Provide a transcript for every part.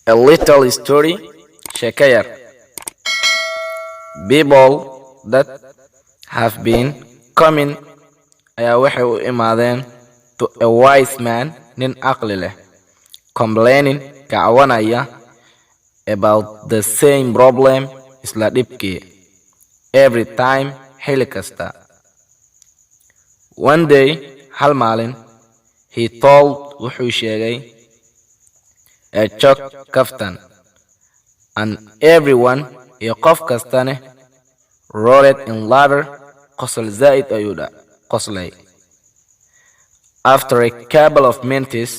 A little story, sheeko yar. People that have been coming ayaa waxay u imaadeen to a wise man, nin aqli leh, complaining, ka cawanaya, about the same problem, isla dhibkii, every time, xilli kasta. One day, hal maalin, he told, wuxuu sheegay, a joke, kaftan, and everyone, iyo qof kastane, roared in laughter, qosol zaa'id ayuu dha qoslay. After a couple of minutes,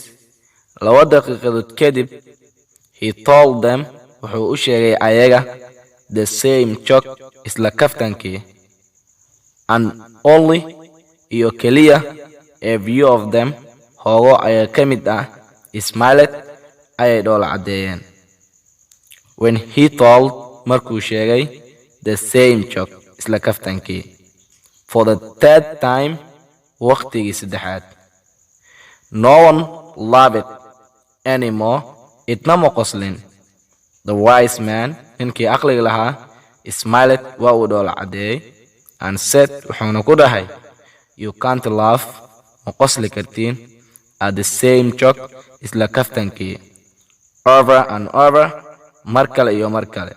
2 daqiiqadood kadib, he told them, wuxuu u sheegay ayaga, the same joke, isla kaftankii, and only, iyo keliya, a few of them, hoogo ayaa ka mid ah, smiled, ayay dhoola caddeeyeen. When he told, markuu sheegay, the same joke, isla kaftankii, for the third time, waqtigii saddexaad, no one laughed anymore, cidna ma qoslin. The wise man, ninkii aqliga lahaa, smiled, waa uu dhoola caddeeyey, and said, wuxuuna ku dhahay, "You can't laugh, ma qosli kartiin, at the same joke, isla kaftankii, over and over, mar kale iyo mar kale.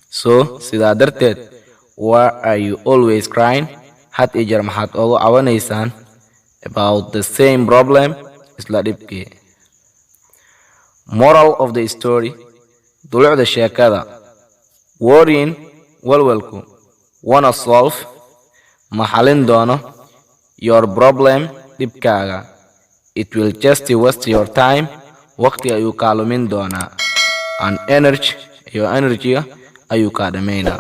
So, sidaa darteed, why are you always crying, had iyo jeer maxaad ugu cawanaysaan, about the same problem, isla dhibkii?" Moral of the story, dulucda sheekada: worrying, walwalku, won't solve, ma xalin doono, your problem, dhibkaaga. It will just waste your time, waqti ayuu kaa lumin doonaa, and energy, iyo energyga ayuu kaa dhamaynaa.